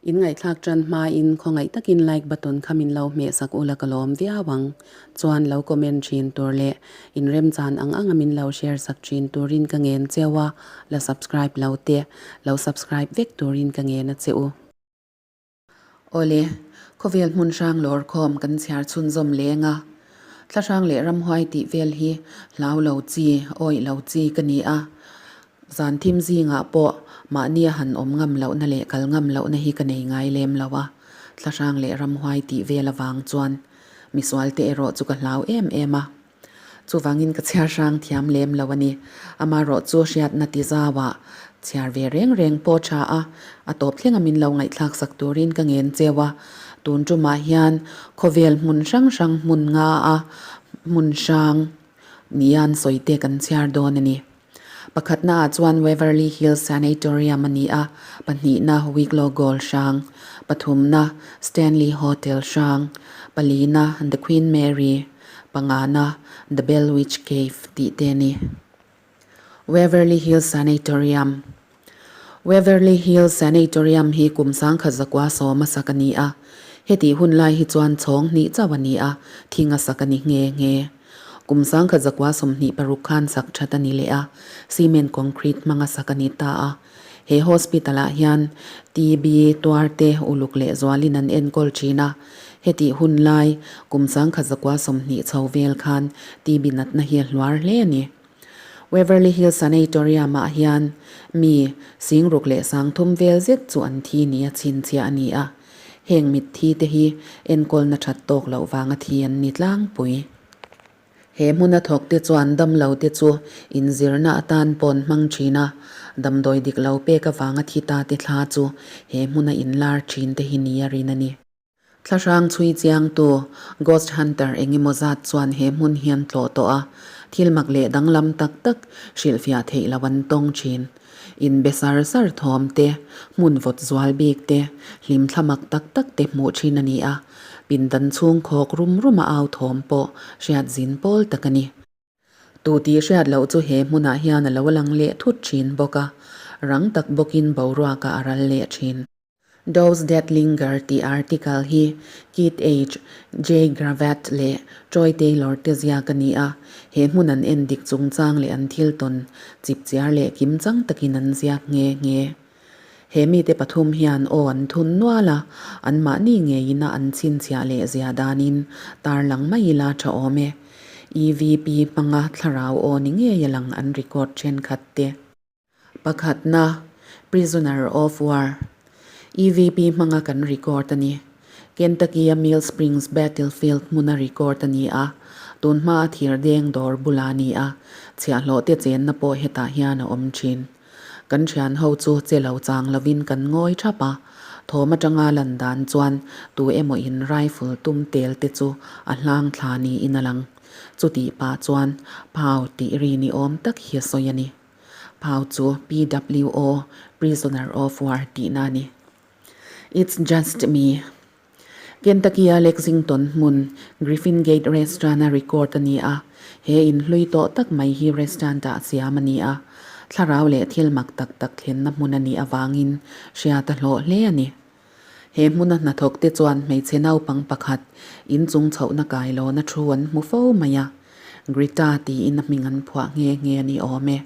In ngaihthlak tan hmain khawngaih takin like button kha min lo hmeh sak ula ka lawm viau ang. Chuan lo comment thin tur leh in remchan ang anga min lo share sak thin turin ka ngen cheu a, la subscribe lo te lo subscribe vek turin ka ngen a che u. Awle, khawvel hmun hrang lawr khawm kan chhiar chhunzawm leng a. Thla hrang leh ramhuai tih vel hi hlau lo chi, awih lo chi ka ni a. Zan thim zingah pawh mahnia han awm ngam lohna leh kal ngam lohna hi ka nei ngai lem lo a. Thla hrang leh ramhuai tih vel avang chuan misual te erawh chu ka hlau em em a. Chuvangin ka chhiar hrang thiam lem lo a ni. Amaherawh chu hriatna ti zauah chhiar ve reng reng pawh tha a, a tawp thlenga min lo ngaihthlak sak turin ka ngen cheu a. Tun tumah hian khawvel hmun hrang hrang hmun nga a hmun hrang nian sawite kan chhiar dawn a ni. Pakhatnaah chuan Waverly Hills Sanatorium a ni a, pahnihna Wicklow Gold hrang, pathumna Stanley Hotel hrang, palina The Queen Mary, pangana The Bell Witch Cave tih te a ni. Waverly Hills Sanatorium Waverly Hills Sanatorium hi kum sangkhat zakua sawma sak a ni a, hetih hun lai hi chuan chhawng hnih chauh a ni a, thing a sak a ni nghe nghe. Kum sangkhat zakua 26 khan sak that a ni leh a, cement concrete hmanga sak a ni ta a. He hospital ah hian TB tuar te uluk leh zualin an enkawl thin a. Hetih hun lai kum sangkhat zakua 20 chho vel khan TB natna hi a hluar hle a ni. Waverly Hills Sanatorium ah hian mi singruk leh sangthum vel zet chu an thi nia chhinchhiah a ni a. Heng mitthi te hi enkawlna that tawk loh vanga thi an ni tlangpui. He hmuna thawk te chuan damlo te chu inzirna atan pawn hmang thin a, damdawi dik lo pek avanga thi ta te thla chu he hmuna inlar thin te hi ni a rin a ni. Thlahrang chhui chiangtu Ghost Hunter engemaw zat chuan he hmun hi an tlawh tawh a, thil mak leh danglam tak tak hrilhfiah theih loh an tawng thin. In be sar sar thawm te, hmun vawt zual bik te, hlim thla mak tak tak te hmuh thin a ni a, pindan chhung khawk rum rum a au thawm pawh hriat zin pawl tak a ni. Tu tih hriat loh chu he hmunah hian a lo lang leh thut thin bawk a, rang tak bawkin boruakah a ral leh thin. Those That Linger tih article hi Keith H. J. Gravatt leh Troy Taylor te ziak a ni a, he hmun an en dik chungchang leh an thil tawn chipchiar leh kimchang takin an ziak nghe nghe. He mite pathum hian aw an thun nual a, anmahni ngeiin a an chhinchhiah leh zia danin tarlang mai ila tha awm e. EVP hmanga thlarau aw ni ngei a lang an record thenkhat te. Pakhatna, Prisoner of War, EVP hmanga kan record a ni. Kentucky-a Mill Springs Battlefield hmuna record a ni a, tun hmaa thir deng dawr bula a ni a, chhiahhlawh te chenna pawh hetah hian a awm thin. Kan thian ho chu che lo chang lovin kan ngawi thap a, thawm atanga lan dan chuan tu emaw in rifle tum tel te chu a hlang thla niin a lang. Chutih pah chuan Pau tih ri ni awm tak hi a sawi a ni. Pau chu PWO, Prisoner of War, tihna a ni. It's just me. Kentucky-a Lexington hmun Griffin Gate Restaurant-a record a ni a, he in hlui tawh tak mai hi restaurant-ah siam a ni a, thlarau leh thil mak tak tak thlenna hmun a nih avangin hriat a hlawh hle a ni. He hmuna hnathawk te chuan hmeichhe naupang pakhat inchung chhohna kailawna thu an hmu fo mai a, Greta tiin a hming an phuah nghe nghe a ni awm e.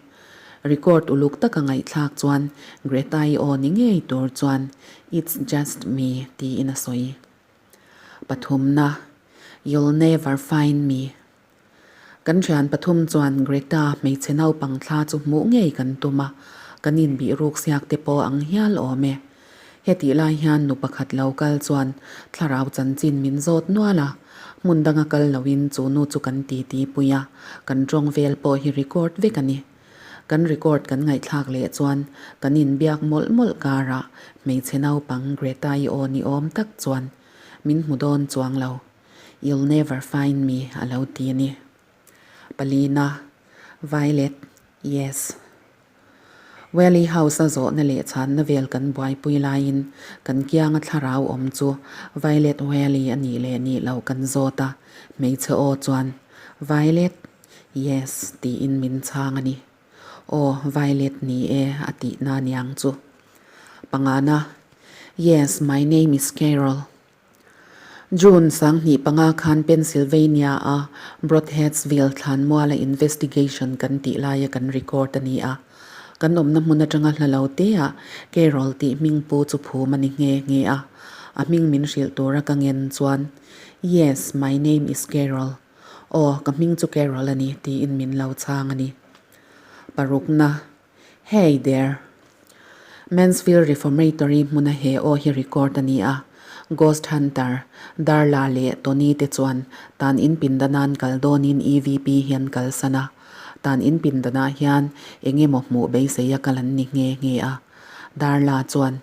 Record uluk taka ngaihthlak chuan Greta-i aw ni ngei tur chuan It's just me tiin a sawi. Pathumna, You'll never find me. Kan thian pathum chuan Greta hmeichhe naupang thla chu hmuh ngei kan tum a, kan inbih ruk siak te pawh ang hial awm e. Hetih lai hian nu pakhat lo kal chuan thlarau chanchin min zawt nual a, hmun danga kal loin chu nu chu kan titi pui a, kan tawng vel pawh hi record vek a ni. Kan record kan ngaihthlak leh chuan kan inbiak mawlh mawlh karah hmeichhe naupang Greta-i aw ni awm tak chuan min hmu dawn chuang lo. You'll never find me a lo ti a ni. Palina, Violet, Yes. Wally House a zawhna leh chhanna vel kan buaipui laiin kan kianga thlarau awm chu Violet Wally a nih leh nih loh kan zawt a, hmeichhe aw chuan Violet, Yes tiin min chhang a ni. Aw, Violet ni e a tihna niang chu. Pangana. Yes, my name is Carol. June 25 khan Pennsylvania a Brodheadsville thlanmuala investigation kan tih laia kan record a ni a. Kan awmna hmun atanga hla lo teah Carol tih hming pu chu phum a ni nghe nghe a. A hming min hrilh tura ka ngen chuan, Yes, my name is Carol. Aw, ka hming chu Carol a ni, tiin min lo chhang a ni. Parukna. Hey there! Mansfield Reformatory hmuna he aw hi record a ni a, Ghost Hunter, Darla leh Tony te chuan tan in pindanan kal dawnin EVP hian kalsan a, tan in pindanah hian eng emaw hmuh beisei a kal an ni nghe nghe a. Darla chuan,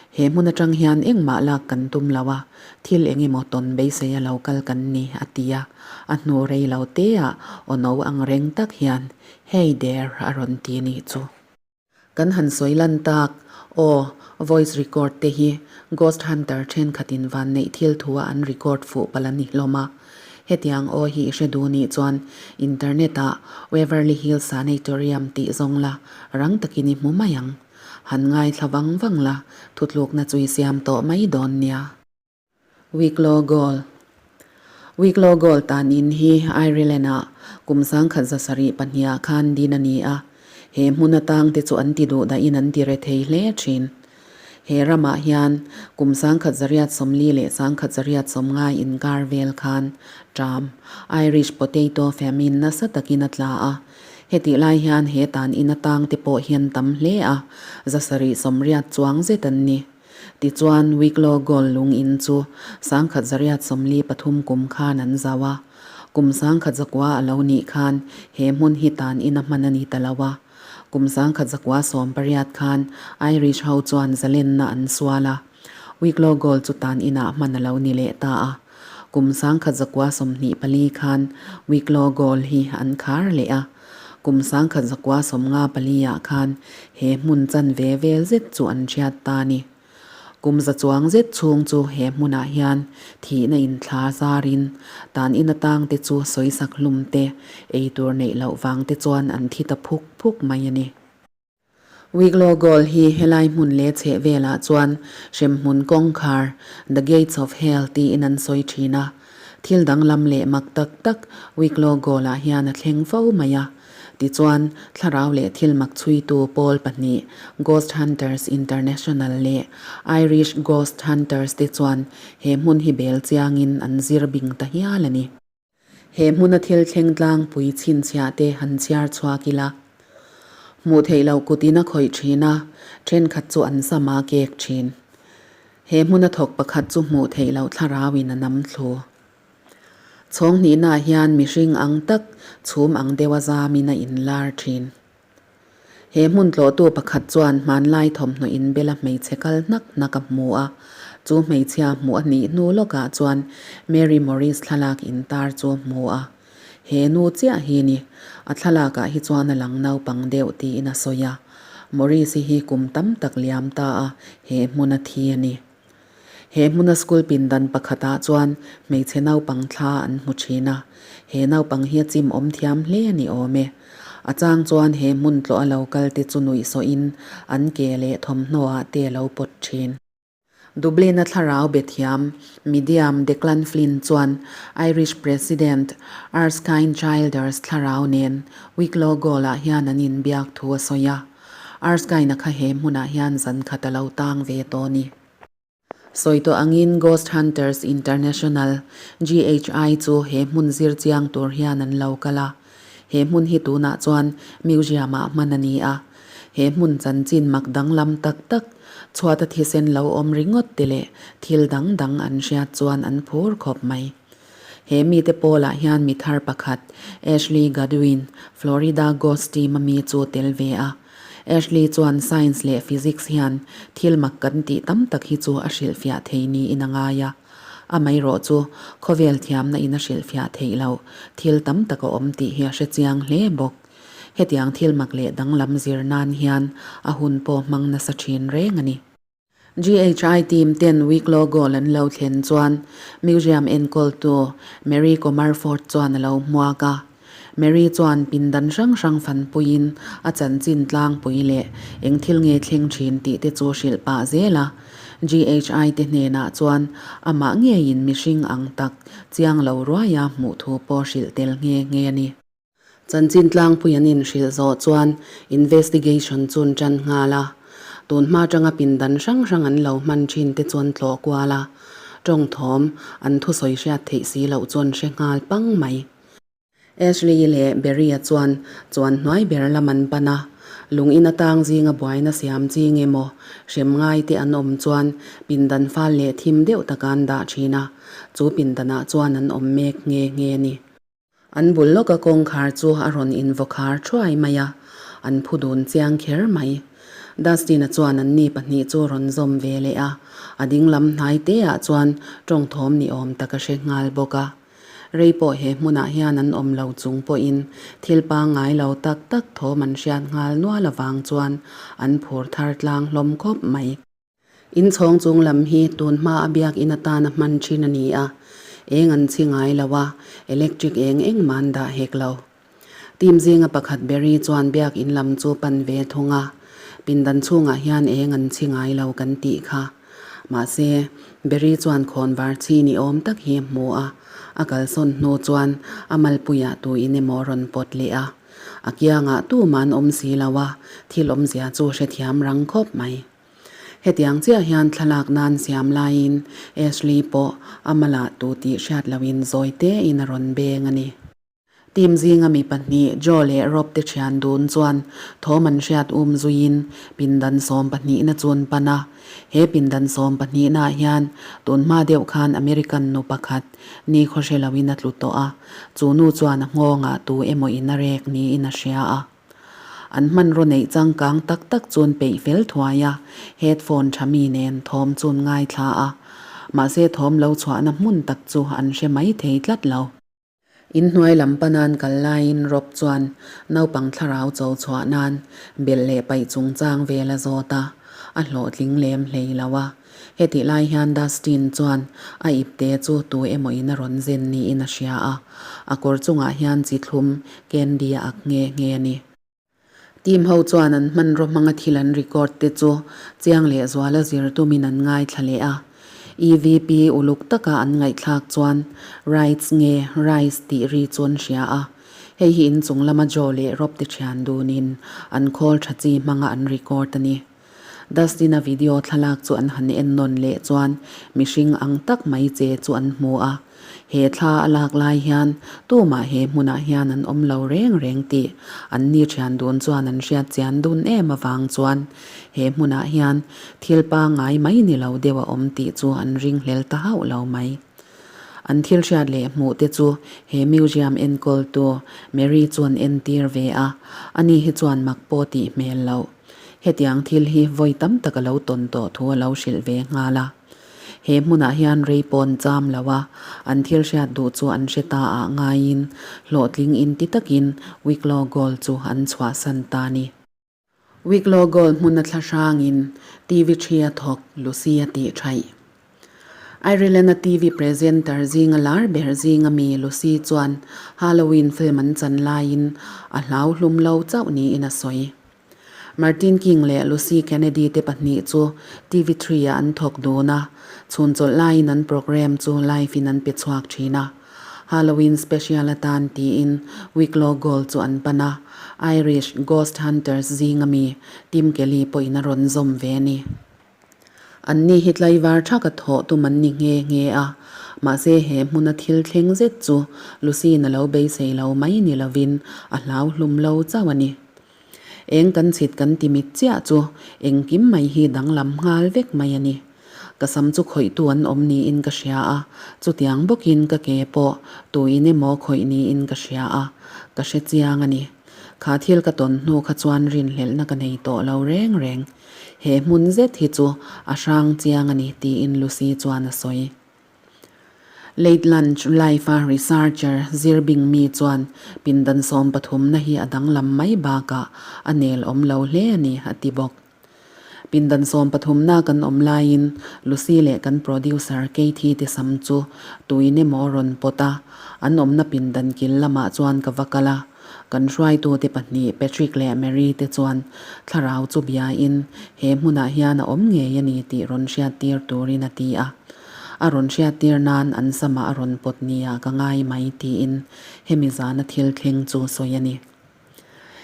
He hmun atang hian engmah lak kan tum lo a, thil eng emaw tawn beisei a lo kal kan ni, a ti a. A hnu rei lo teah aw no ang reng tak hian, Hey there, a rawn ti nih chu. Kan han sawi lan tak, aw, voice record te hi Ghost Hunter thenkhatin vanneih thil thua an record fuh palh a ni hlawm a. Hetiang aw hi i hre duh nih chuan internet ah Waverly Hills Sanatorium tih zawng la rang takin i hmu mai ang. Han ngaithla vang vang la, thutlukna chu i siam tawh mai dawn nia. Wicklow Goal Wicklow Goal tan in hi Ireland-ah kum 1772 khan din a ni a, he hmun atang te chu an ti duh dahin an ti re thei hle thin. He ramah hian kum 1840 leh 1890 inkar vel khan ṭam, Irish Potato Famine, nasa takin a tla a, Hetih lai hian he tan in atang te pawh hian tam hle a, 780 chuang zet an ni. Tichuan, Wicklow Goal lung in chu 1943 kum khan an zau a. Kum 1900 a lo nih khan he hmun hi tan in a hman a ni ta lo a. Kum 1918 khan Irish ho chuan zalenna an sual a. Wicklow Goal chu tan inah hman a lo ni leh ta a. Kum 1924 khan Wicklow Goal hi an khar leh a. Kum 1954 ah khan he hmun chanve vel zet chu an hriat ta a ni. Kum za chuang zet chhung chu he hmunah hian thihna inthla zarin tan in atangte chu sawisak hlum te, eitur neih loh vangte chuan an thi ta phuk phuk mai a ni. Wicklow Goal hi helai hmun leh chheh velah chuan hremhmun kawngkhar, The Gates of Hell, tiin an sawi thin a. Thil danglam leh mak tak tak Wicklow Goal-ah hian a thleng fo mai a. Tichuan, thlarau leh thil mak chhuitu pawl pahnih, Ghost Hunters International leh Irish Ghost Hunters te chuan he hmun hi bel chiangin an zir bing ta hial a ni. He hmuna thil thleng tlangpui chhinchhiah te han chhiar chhuak ila. Hmuh theih loh kutin a khawih thin a, thenkhat chu an sam a kek thin. He hmuna thawk pakhat chu hmuh theih loh thlarauin a nam thlu. Chhawng hnihnaah hian mihring ang tak chhum ang deuha zamin a inlar thin. He hmun tlawhtu pakhat chuan hmanlai thawmhnaw inbela hmeichhe kal hnak hnak a hmu a. Chu hmeichhia hmuh a nih hnu lawkah chuan Mary Morris thlalak intar chu a hmu a. He nu chiah hi ni, a thlalakah hi chuan a lang naupang deuh tiin a sawi a. Morris-i hi kum tam tak liam ta a, he hmun a thi a ni. He hmuna school pindan pakhatah chuan hmeichhe naupang thla an hmu thin a, he naupang hi a chim awm thiam hle a ni awm e. A chang chuan he hmun tlawh a lo kal te chu nuihsawhin an ke leh thawmhnaw ah te a lo pawt thin. Dublin-a thlarau be thiam Medium Declan Flynn chuan Irish President Erskine Childers thlarau nen Wicklow Goal-ah hian an inbiak thu a sawi a. Erskine-a kha he hmunah hian zan khat a lo tang ve tawh a ni. Sawi tawh angin Ghost Hunters International, GHI, chu he hmun zir chiang tur hian an lo kal a. He hmun hi tunah chuan museum-ah hman a ni a. He hmun chanchin mak danglam tak tak, chhuata thisen lo awm ringawt te leh thil dang dang an hriat chuan an phur khawp mai. He mite pawlah hian mi thar pakhat, Ashley Godwin, Florida Ghost Team-a mi chu tel ve a. Ashley chuan science leh physics hian thil mak kan tih tam tak hi chu a hrilhfiah thei niin a ngai a. Amaherawh chu khawvel thiamna in a hrilhfiah theih loh thil tam tak a awm tih hi a hre chiang hle bawk. Hetiang thil mak leh danglam zir nan hian a hun pawh hmang nasa thin reng a ni. GHI team ten Wicklow goal an lo thlen chuan Museum enkawltu Mary Comerford chuan a lo hmuak a. Mary chuan pindan hrang hrang fanpuiin a chanchin tlangpui leh eng thil nge thleng thin tih te chu hrilh pah zel a. GHI te hnenah chuan amah ngeiin mihring ang tak chiang lo ruaia hmuh thu pawh hrilh tel nghe nghe a ni. Chanchin tlangpui an inhrilh zawh chuan investigation chu an tan nghal a, tun hma atanga pindan hrang hrang an lo hman thin te chu an tlawh kual a, tawng thawm an thusawi hriat theih si loh chu an hre nghal pang mai. Ashley leh Barry-a chuan chuan hnuai ber lam an pan a, lung in atang zinga buaina siam chi nge maw hrem ngai te an awm chuan pindan fal leh thim deuh taka an dah thin a, chu pindanah chuan an awm mek nghe nghe a ni. An bul lawka kawngkhar chu a rawn invawkhar thuai mai a, an phu dun chiang kher mai. Dustin-a chuan an ni pahnih chu rawn zawm ve leh a, a ding lam hnai te ah chuan tawngthawm ni awm tak a hre nghal bawk a. Rei pawh he hmunah hian an awm lo chung pawhin thil pangngai lo tak tak thawm an hriat nghal nual avang chuan an phur thar tlang hlawm khawp mai. Inchhawng chung lam hi tun hma a biakinn atana hman thin a ni a, eng an chhi ngai lo a, electric eng engmah an dah hek lo. Team zinga pakhat Barry chuan biakinn lam chu pan ve thung a, pindan chhungah hian eng an chhi ngai lo kan tih kha. Mahse, Barry chuan khawnvar chhi ni awm tak hi a hmu a, a kalsawn hnu chuan a malpuiah tuin emaw rawn pawt leh a. A kiangah tumah an awm si lo a, thil awmzia chu hrethiam rang khawp mai. Hetiang chiah hian thlalak nan siam laiin Ashley pawh a malah tu tih hriat lohin zawi tein a rawn beng a ni. Team zinga mi pahnih Joe leh Rob te thian dun chuan thawm an hriat um zuiin pindan sawm pahnihna chu an pan a. He pindan sawm pahnihnaah hian tun hma deuh khan American nu pakhat ni khaw hre loin a tlu tawh a, chu nu chuan a nghawngah tu emaw in a rek niin a hria a. An hmanraw neih changkang tak tak chuan peih fel thuai a, headphone tha mi nen thawm chuan ngaithla a. Mahse thawm lo chhuahna hmun tak chu an hre mai thei tlat lo. Inhnuai lam panan kal laiin Rob chuan naupang thlarau cho chhuah nan belh leh paih chungchang vel a zawt a, a hlawhtling lem hlei lo a. Hetih lai hian Dustin chuan a ipte chu tu emaw in a rawn zen niin a hria a, a kawr chungah hian chi thlum candy a ak nghe nghe a ni. Team ho chuan an hmanraw hmanga thil an record te chu chiang leh zuala zir tumin an ngaithla leh a. EVP uluk taka an ngaihthlak chuan rights nge rice tih ri chu an hria a. Hei hi inchung lama Joe leh Rob te thian dunin an khawl tha chi hmanga an record a ni. Dustin-a video thlalak chu an han en nawn leh chuan mihring ang tak mai che chu an hmu a. He thla a lak lai hian tumah he hmunah hian an awm lo reng reng tih an ni thian dun chuan an hriat chian dun em avang chuan he hmunah hian thil pangngai mai ni lo deuh a awm tih chu an ringhlel ta hauh lo mai. An thil hriat leh hmuh te chu he museum enkawltu Mary chuan entir ve a, ani hi chuan mak pawh tih hmel loh. Hetiang thil hi vawi tam tak a lo tawn tawh thu a lo hrilh ve nghal a. He hmunah hian rei pawn cham lo a, an thil hriat duh chu an hre ta ah ngaiin hlawhtling inti takin Wicklow Goal chu an chhuahsan ta ni. Wicklow Goal hmuna thla hrangin TV ṭhi a thawk Lucy a tih ṭhaih. Ireland-a TV presenter zinga lar ber zinga mi Lucy chuan Halloween film an chan laiin a hlau hlum lo chauh niin a sawi. Martin King leh Lucy Kennedy te pahnih chu TV three-ah an thawk dun a, chhun chawlh laiin an programme chu live-in an pe chhuak thin a. Halloween special atan tiin Wicklow Gold chu an pan a, Irish Ghost Hunters zinga mi Tim Kelly pawhin a rawn zawm ve a ni. An ni hi tlaivar thaka thawh tum an ni nghe nghe a, mahse he hmuna thil thleng zet chu Lucy-in a lo beisei lo mai ni lovin a hlau hlum lo chauh a ni. Eng kan chhit kan ti mit chiah chu engkim mai hi danglam nghal vek mai a ni. Ka sam chu khawihtu an awm niin ka hria a, chutiang bawkin ka ke pawh tuin emaw khawih niin ka hria a, ka hre chiang a ni. Kha thil ka tawn hnu kha chuan rinhlelhna ka nei tawh lo reng reng. He hmun zet hi chu a hrang chiang a ni tiin Lucy chuan a sawi. Late Lunch Life-a researcher Zir Bing Mi chuan pindan sawm pathumna hi a danglam mai bakah a nel awm lo hle a ni a ti bawk. Pindan sawm pathumna kan awm laiin Lucy leh kan producer Katie te sam chu tuin emaw a rawn pawt a, an awmna pindan kil lamah chuan ka va kal a. Kan hruaitute pahnih Patrick leh Mary te chuan thlarau chu biain he hmunah hian a awm ngei a ni tih rawn hriattir turin a ti a. A rawn hriattir nan an samah a rawn pawt nia ka ngai mai tiin hemi zana thil thleng chu sawi a ni.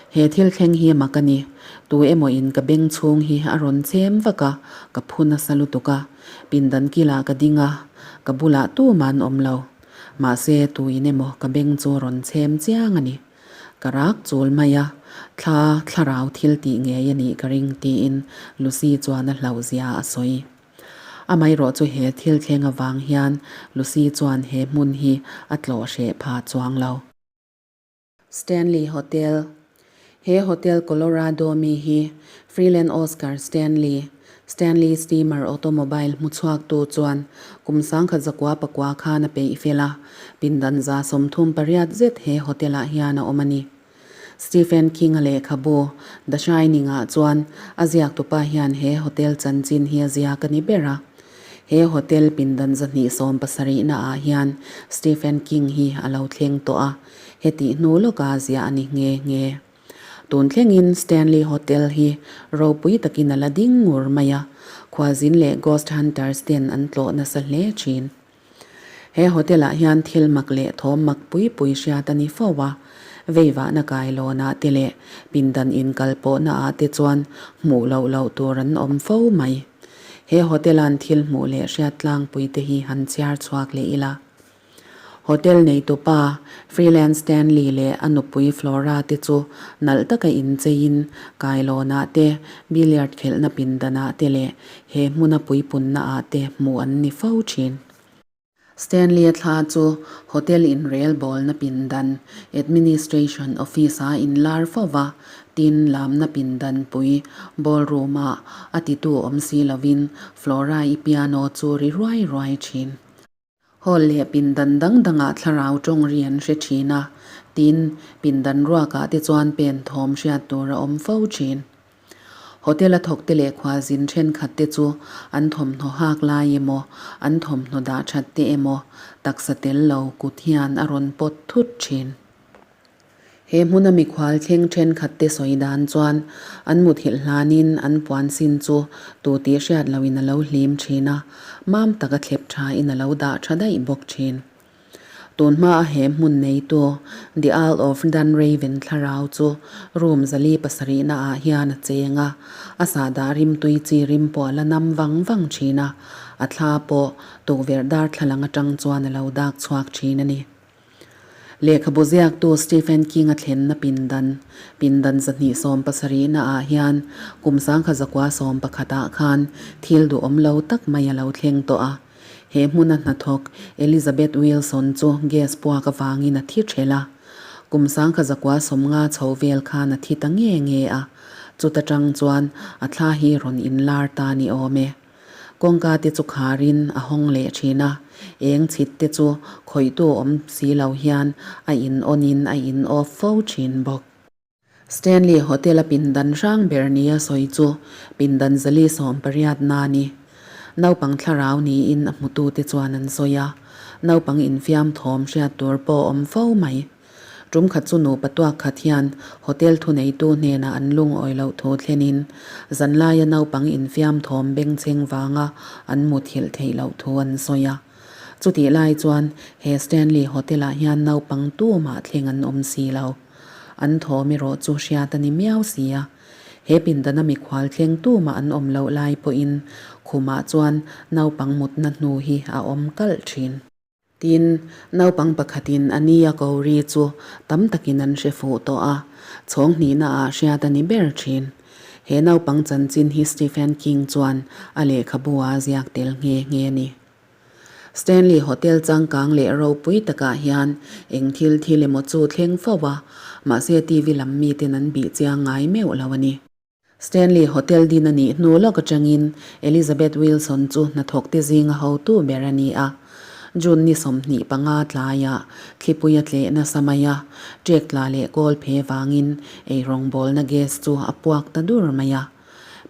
He thil thleng hi mak a ni. Tu emaw in ka beng chhung hi a rawn chem vak a, ka phu nasa lutuk a. Pindan kilah ka ding a, ka bulah tumah an awm lo. Mahse tuin emaw ka beng chu a rawn chhem chiang a ni. Ka rak chul mai a, thla thlarau thil tih ngei a nih ka ring tiin Lucy chuan a hlauhzia a sawi. Amaherawh chu he thil thleng avang hian Lucy chuan he hmun hi a tlawh hreh pha chuang lo. Stanley Hotel, He hotel Colorado mi hi Freeland Oscar Stanley, Stanley Steamer Automobile hmuchhuaktu chuan kum 1900 pakua khan a peih fel a, pindan 38 zet he hotel-ah hian a awm a ni. Stephen King-a lehkhabu The Shining-ah chuan a ziaktupa hian he hotel chanchin hi a ziak a ni ber a. He hotel pindan 270 naah hian Stephen King hi a lo thleng tawh a, hetih hnu lawka ziah a ni nghe nghe. Tun thlengin Stanley Hotel hi ropui takin a la ding ngur mai a, khuazin leh ghost hunters ten an tlawh nasa hle thin. He hotel ah hian thil mak leh thawm mak pui pui hriat a ni fo a, veivahna kailawnah te leh pindan inkal pawhna ah te chuan hmuh loh loh tur an awm fo mai. He hotel an thil hmuh leh hriat tlangpui te hi han chhiar chhuak leh ila. Hotel neitupa Freeland Stanley leh a nupui Flora te chu nalh taka incheiin kailawnah te, billiard khelhna pindanah te leh he hmuna puipunna ah te hmuh an ni fo thin. Stanley-a thla chu hotel inrelbawlna pindan, administration office-a inlar fo va, tin lamna pindan pui ballroom-ah a titu awm si lovin Flora-i piano chu ri ruai ruai thin. Hall leh pindan dang dangah thlarau tawng ri an hre thin a, tin pindan ruakah te chuan pen thawm hriat tur a awm fo thin. Hotel a thawkte leh khualzin thenkhat te chu an thawmhnaw hak lai emaw, an thawmhnaw dah that te emaw taksa tel lo kut hian a rawn pawt thut thin. He hmuna mikhual thleng thenkhat te sawi dan chuan an muthilh hlanin an puan sin chu tu tih hriat loin a lo hlim thin a, mam taka thlep thain a lo dah tha daih bawk thin. Tun hmaa he hmun neitu The Earl of Dunraven thlarau chu room zali pasarihna ah hian a cheng a, a sahdah rimtui chi rim pawh a la nam vang vang thin a, a thla pawh tukverh darthlalang atang chuan a lo dak chhuak thin a ni. Lehkhabu ziaktu Stephen King-a thlenna pindan, pindan 270 naah hian kum 1911 ah khan thil duhawm lo tak mai a lo thleng tawh a. He hmuna hnathawk Elizabeth Wilson chu gas puak avangin a thi ṭhelh a. Kum 1950 chho vel khan a thi ta nge nge a, chuta ṭang chuan a thla hi rawn inlar ta ni awm e. Kawngka te chu kharin a hawng leh thin a, eng chhit te chu khawihtu awm si lo hian a in on in a in off fo thin bawk. Stanley Hotel a pindan hrang ber nia sawi chu pindan 480 na ni. Naupang thlarau niin a hmutu te chuan an sawi a, naupang infiam thawm hriat tur pawh awm fo mai. Tum khat chu nupa tuak khat hian hotel thuneitu hnenah an lungawi loh thu thlenin zanlaia naupang infiam thawm bengchheng vanga an muthilh theih loh thu an sawi a. Chutih lai chuan he Stanley Hotel-ah hian naupang tumah thleng an awm si lo. An thawm erawh chu hriat a ni miau si a. He pindana mikhual thleng tumah an awm loh lai pawhin khumah chuan naupang mutna hnu hi a awm kalh thin. Tin, naupang pakhatin a ni a ko ri chu tam takin an hre fuh tawh a, chhawng hnihna ah hriat a ni ber thin. He naupang chanchin hi Stephen King chuan a lehkhabu ah ziak tel nghe nghe a ni. Stanley Hotel changkang leh ropui takah hian eng thil thil emaw chu thleng fo a, mahse TV lam miten an bih chiang ngai meuh lo a ni. Stanley Hotel din a nih hnu lawk atangin Elizabeth Wilson chu hnathawkte zinga hotu ber a ni a. June ni 25 tlaiah thlipui a tleh nasa mai a, ṭek tla leh kawl phe vangin eirawngbawlna gas chu a puak ta dur mai a.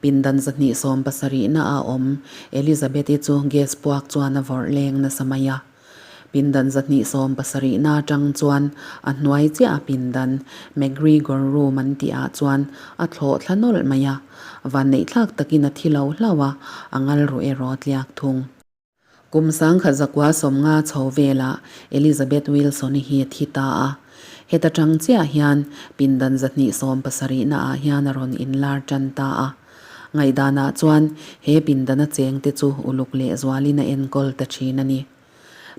Pindan 270 na a awm Elizabeth-i chu gas puak chuan a vawrh leng nasa mai a. Pindan 270 na atang chuan a hnuai chiah a pindan McGregor room an tih ah chuan a thlawh thla nawlh mai a. Vanneih thlak takin a thi lo hlauh a, a ngal ruh erawh a tliak thung. Kum sangkhat zakua 50 chho velah Elizabeth Wilson-i hi a thi ta a. Heta tang chiah hian pindan 270 na ah hian a rawn inlar tan ta a. Ngaihdanah chuan he pindana chengte chu uluk leh zualin a enkawl ta thin a ni.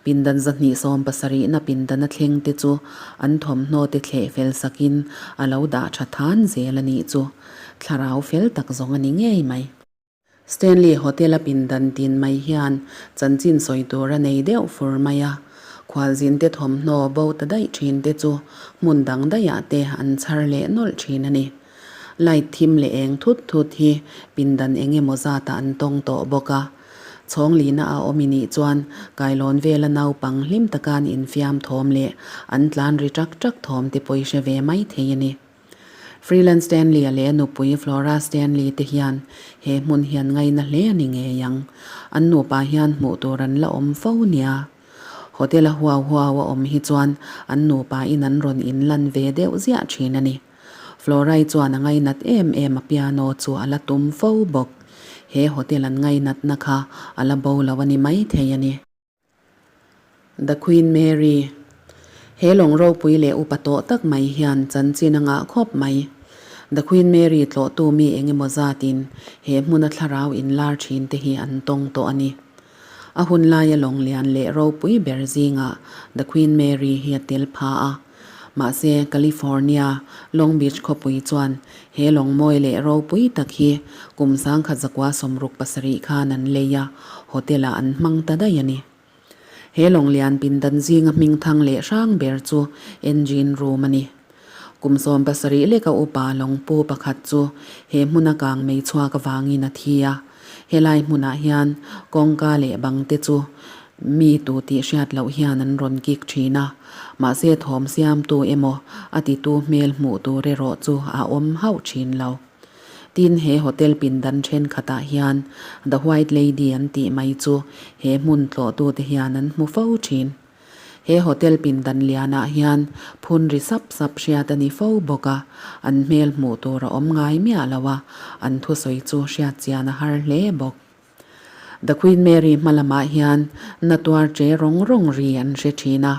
Pindan 270 na pindana thlengte chu an thawmhnaw te thleh fel sakin a lo dah tha than zel a nih chu. Thlarau fel tak zawng a ni ngei mai. Stanley Hotel-a pindan tin mai hian chanchin sawi tur a nei deuh fur mai a. Khualzinte thawmhnaw bo ta daih thin te chu hmun dang daihah te an chhar leh nawlh thin a ni. Light thim leh eng thut thut hi pindan eng emaw zatah an tawng tawh bawk a. Chhawng lina a awm i nih chuan kailawn vela naupang hlim taka an infiam thawm leh an tlan ri ṭak ṭak thawm te pawh i hre ve mai thei a ni. Freeland Stanley-a leh a nupui Flora Stanley te hian he hmun hi an ngaina hle a ni ngei ang. An nupa hian hmuh tur an la awm fo nia. Hotel-a huau huau a awm hi chuan an nupa in an rawn inlan ve deuh ziah thin a ni. Florai chuan a ngainat em em a piano chu a la tum fo bawk. He hotel an ngainatna kha a la bo lo a ni maithei a ni. The Queen Mary He lawng ropui leh upa tawh tak mai hian chanchin a ngah khawp mai. The Queen Mary tlawhtu mi eng emaw zatin he hmuna thlarau inlar thin te hi an tawng tawh a ni. A hun laia lawng lian leh ropui ber zingah The Queen Mary hi a tel pha a. Mahse, California, Long Beach khawpui chuan he lawng mawi leh ropui tak hi kum 1967 khan an lei a, hotel-ah an hmang ta daih a ni. He lawng lian pindan zinga hmingthang leh hrang ber chu engine room a ni. Kum 70 leka upa lawngpu pakhat chu he hmuna kang mei chhuak avangin a thi a. Helai hmunah hian kawngka leh bang te chu mi tu tih hriat loh hian an rawn kik thin a, mahse thawm siamtu emaw a titu hmel hmuh tur erawh chu a awm hauh thin lo. Tin, he hotel pindan thenkhatah hian The White Lady an tih mai chu he hmun tlawhtute hian an hmu fo thin. He hotel pindan lianah hian phun ri sap sap hriat a ni fo bawk a, an hmel hmuh tur a awm ngai miah lo a, an thusawi chu hriat chian a har hle bawk. The Queen Mary hma lamah hian na tuar che rawng rawng ri an hre thin a,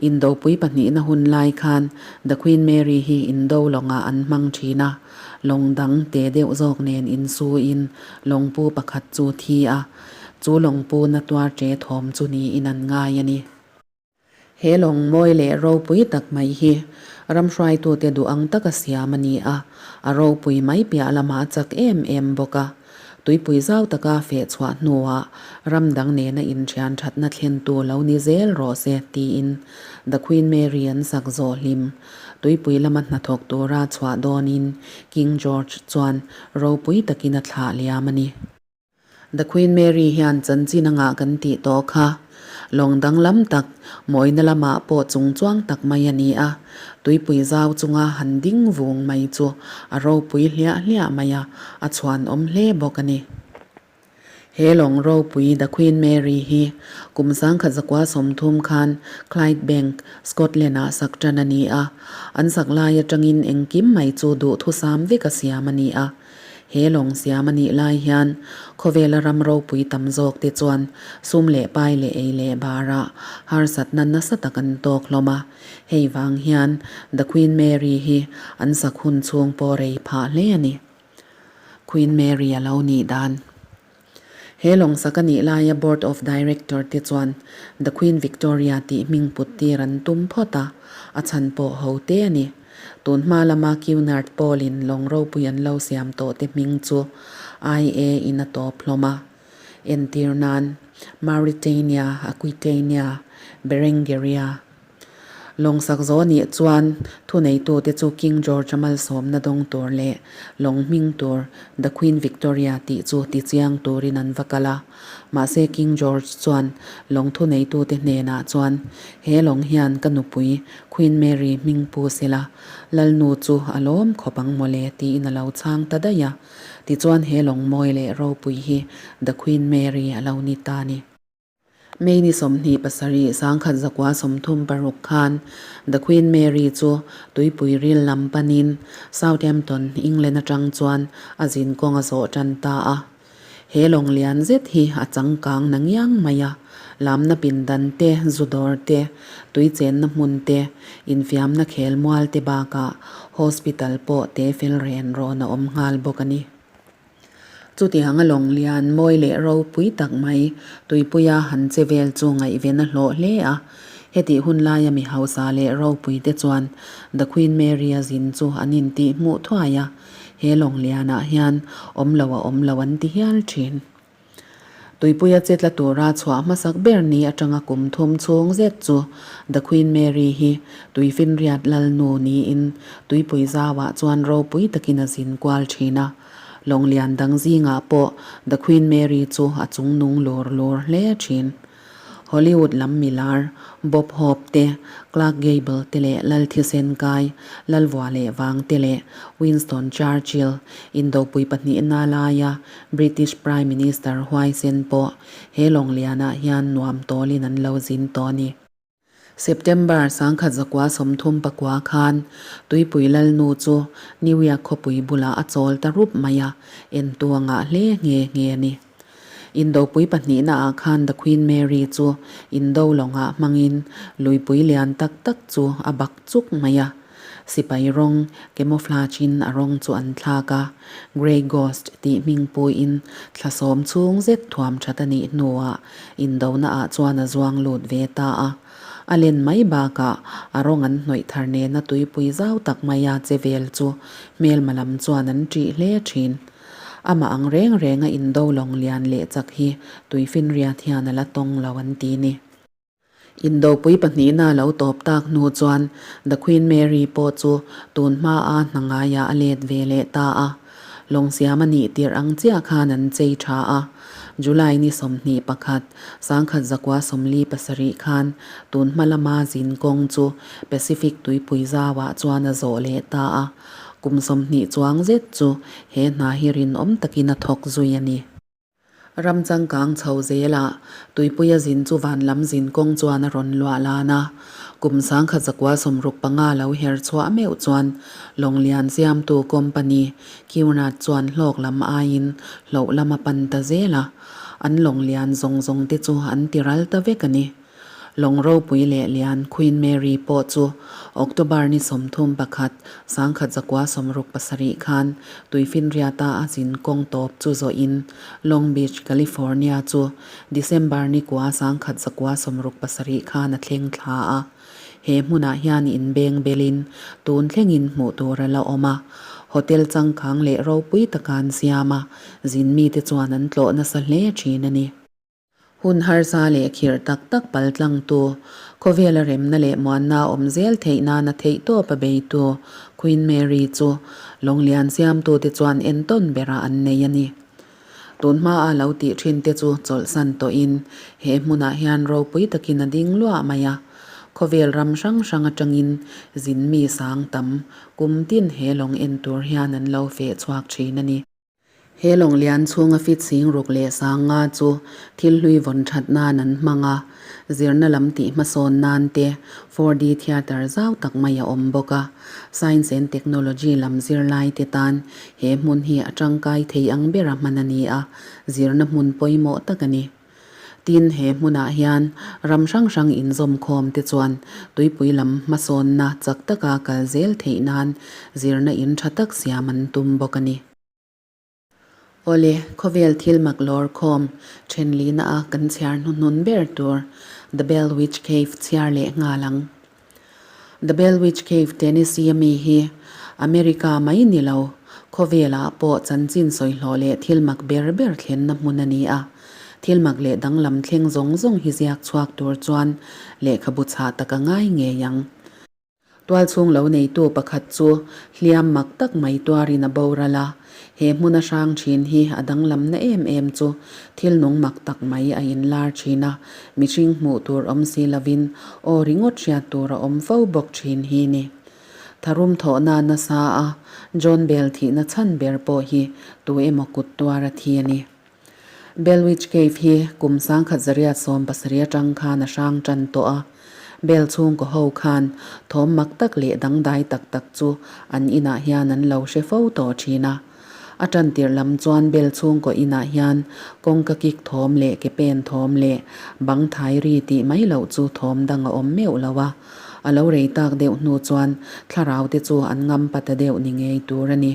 Indopui pahnihna hun lai khan The Queen Mary hi Indo lawngah an hmang thin a, lawng dang te deuh zawk nen insuin lawngpu pakhat chu thi a, Chu lawngpu na tuar che thawm chu niin an ngai a ni. He lawng mawi leh ropui tak mai hi ramhruaitute duh ang taka siam a ni a, a ropui mai piah lamah a chak em em bawk a. Tuipui zau taka feh chhuah hnuah ram dang nena inthian thatna thlentu lo ni zel rawh se tiin The Queen Mary an sak zawh hlim. Tuipui lama hnathawk tura chhuah dawnin King George chuan ropui takin a thlah liam a ni. The Queen Mary hian chanchin a ngah kan tih tawh kha. Lawng danglam tak, mawina lamah pawh chungchuang tak mai a ni a. Tuipui zau chunga han ding vung mai chu a ropui hliah hliah mai a, a chhuanawm hle bawk a ni. He lawng ropui The Queen Mary hi kum 1930 khan Clydebank, Scotland-ah sak tan a ni a. An sak lai atangin engkim mai chu duhthusam vek a siam a ni a. He lawng siam a nih lai hian khawvela ram ropui tam zawk te chuan sum leh pai leh ei leh barah harsatna nasa tak an tawk hlawm a. Hei vang hian The Queen Mary hi an sak hun chhung pawh rei phah hle a ni. Queen Mary a lo nih dan. He lawng sak a nih laia Board of Director te chuan The Queen Victoria tih hming put tir an tum phawt a, a chhan pawh ho te a ni. Tun hma lama Cunard Paul-in lawng ropui an lo siam tawh te hming chu IA in a tawp hlawm a. Entir nan, Mauritania, Aquitania, Berengeria. Lawng sak zawh nih chuan thuneitute chu King George-a malsawmna dawng tur leh lawng hming tur The Queen Victoria tih chu tichiang turin an va kal a. Mahse King George chuan lawng thuneitute hnenah chuan, He lawng hian ka nupui Queen Mary hming pu sela, Lalnu chu a lawm khawp ang mawle tiin a lo chhang ta daih a. Tichuan he lawng mawi leh ropui hi The Queen Mary a lo ni ta a ni. May ni 27 1936 khan The Queen Mary chu tuipui ril lam panin Southampton, England atang chuan a zin kawng a zawh tan ta a. He lawng lian zet hi a changkang na ngiang mai a, lamna pindan te, zu dawr te, tui chenna hmun te, infiamna khel mual te bakah hospital pawh te fel ren rawn a awm nghal bawk a ni. Chutiang a lawng lian mawi leh ropui tak mai tuipuia han che vel chu ngaihven a hlawh hle a. Hetih hun laia mi hausa leh ropui te chuan The Queen Mary a zin chu an intih hmuh thuai a, he lawng lianah hian awm lo a awm lo an ti hial thin. Tuipuia che tla tura chhuah hmasak ber ni atanga kum thum chhung zet chu The Queen Mary hi Tuifinriat Lalnu niin tuipui zauah chuan ropui takin a zin kual thin a. Lawnglian dang zingah pawh The Queen Mary chu a chungnung lur lur hle thin. Hollywood lam milar, Bob Hope te, Clark Gable te leh Lal Thisen Kai, Lal Vua leh Vang te leh Winston Churchill, Indopui pahnihna laia British Prime Minister huaisen pawh he lawnglianah hian nuam tawlin an lo zin tawh a ni. September 1939 khan Tuipui Lalnu chu New York khawpui bulah a chawl ta rup mai a, entu a ngah hle nghe nghe a ni. Indopui pahnihna ah khan The Queen Mary chu Indo lawngah hmangin luipui lian tak tak chu a bak chuk mai a. Sipai rawng, camouflage in a rawng chu an thlak a, Grey Ghost tih hming puiin thla sawm chhung zet thuam that a nih hnuah Indona ah chuan a zuang lut ve ta a. A len mai bakah a rawng an hnawih thar nena tuipui zau tak maia che vel chu hmelma lam chuan an ṭih hle ṭhin. Amah ang reng renga indo lawng lian leh chak hi tuifinriat hian a la tawng lo an ti ni. Indopui pahnihna a lo tawp tak hnu chuan The Queen Mary pawh chu tun hmaa hna ngaiah a let ve leh ta a. Lawng siam a nih tirh ang chiah khan an chei tha a. July ni 21, 1947 khan tun hma lama zin kawng chu Pacific tuipui zauah chuan a zawh leh ta a. Kum 20 chuang zet chu he hna hi rinawm takin a thawk zui a ni. Ram changkang chho zelah tuipuia zin chu van lam zin kawng chuan a rawn luah lan a. Kum 1965 lo her chhuah meuh chuan Lawnglian siamtu company Cunard chuan hlawk lam aiin hloh lam a pan ta zel a. An lawnglian zawng zawng te chu an ti ral ta vek a ni. Lawng ropui leh lian Queen Mary pawh chu October ni 31, 1967 khan Tuifinriata a zin kawng tawp chu zawhin Long Beach, California chu December ni kua 1967 khan a thleng thla a. He hmunah hian inbeng belin tun thlengin hmuh tur a la awm a. Hotel changkang leh ropui taka an siam a, zin mite chuan an tlawh nasa hle thin a ni. Hun harsa leh khirh tak tak pal tlangtu, khawvela remna leh muanna awm zel theih nana theihtawp a beitu Queen Mary chu Lawnglian siamtute chuan entawn berah an nei a ni. Tun hmaa lo tih thinte chu chawlhsan tawhin he hmunah hian ropui takin a ding luah mai a. Khawvel ram hrang hrang atangin zin mi sang tam kum tin he lawng en tur hian an lo feh chhuak thin a ni. He lawng lian chhunga fit sing ruk leh sang nga chu thil hlui vawn that nan an hmang a, zirna lam tih hmasawn nan te 4D theatre zau tak mai a awm bawk a. Science and Technology lam zirlai te tan he hmun hi a tangkai thei ang bera hman a ni a, zirna hmun pawimawh tak a ni. Tin, he hmunah hian ram hrang hrang inzawmkhawm te chuan tuipui lam hmasawnna chak taka kal zel theih nan zirna in tha tak siam an tum bawk a ni. Awle, khawvel thil mak lawr khawm thenlina a kan chhiar hnuhnun ber tur The Bell Witch Cave chhiar leh nghal ang. The Bell Witch Cave, Tennessee a mi hi America mai ni lo, khawvelah pawh chanchin sawihlawh leh thil mak ber ber thlenna hmun a ni a. Thil mak leh danglam thleng zawng zawng hi ziak chhuak tur chuan lehkhabu chhah tak a ngai ngei ang. Tualchhung lo neitu pakhat chu hliam mak tak mai tuarin a boral a. He hmuna hrang thin hi a danglamna em em chu thil nung mak tak mai a inlar thin a, mihring hmuh tur awm si lovin aw ringawt hriat tur a awm fo bawk thin hi ni. Tharum thawhna nasa a John Bell thihna chhan ber pawh hi tu emaw kut tuar a thi a ni. Bell Witch Cave hi kum 1770 atang khan a hrang tan tawh a. Bell chhungkaw ho khan thawm mak tak leh dangdai tak tak chu an inah hian an lo hre fo tawh thin a. A tan tirh lam chuan Bell chhungkaw inah hian kawngka kik thawm leh ke pen thawm leh bang thai ri tih mai loh chu thawm dang a awm meuh lo a. A lo rei tak deuh hnu chuan thlarau te chu an ngam pa ta deuh ni ngei tur a ni.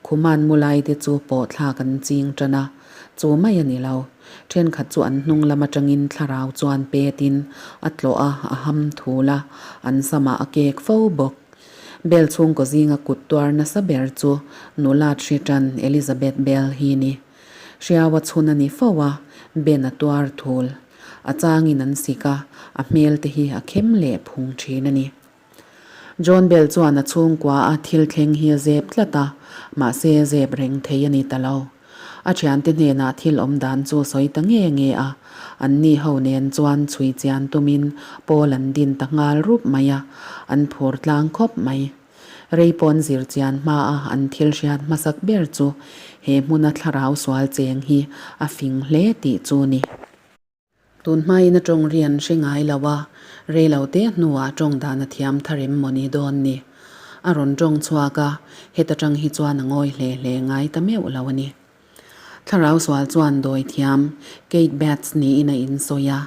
Khuman mu lai te chu pawh thlak an ching tan a, chu mai a ni lo. Thenkhat chu an hnung lam atangin thlarau chuan petin a tlawh a, a ham thul a, an samah a kek fo bawk. Bell chhungkaw zinga kut tuar nasa ber chu nula hri tan Elizabeth Bell hi ni. Hriaua chhun a ni fo a, Ben a tuar thul. A changin an sik a, a hmel te hi a khem leh phung thin a ni. John Bell chuan a chhungkua a thil thleng hi a zep tlat a, mahse zep reng thei a ni ta lo. A thiante hnenah thil awm dan chu sawi ta nge nge a, an ni ho nen chuan chhui chian tumin pawl an din ta nghal rup mai a, an phur tlang khawp mai. Rei pawn zir chian hma a an thil hriat hmasak ber chu he hmuna thlarau sual cheng hi a fing hle tih chu ni. Tun hmain a tawng ri an hre ngai lo a, rei lo te hnuah tawng dan a thiam thar em maw ni dawn ni. A rawn tawng chhuak a, heta tang hi chuan a ngawi hle hle ngai ta meuh lo a ni. Thlarau sual chuan dawi thiam Kate Batts niin a insawi a.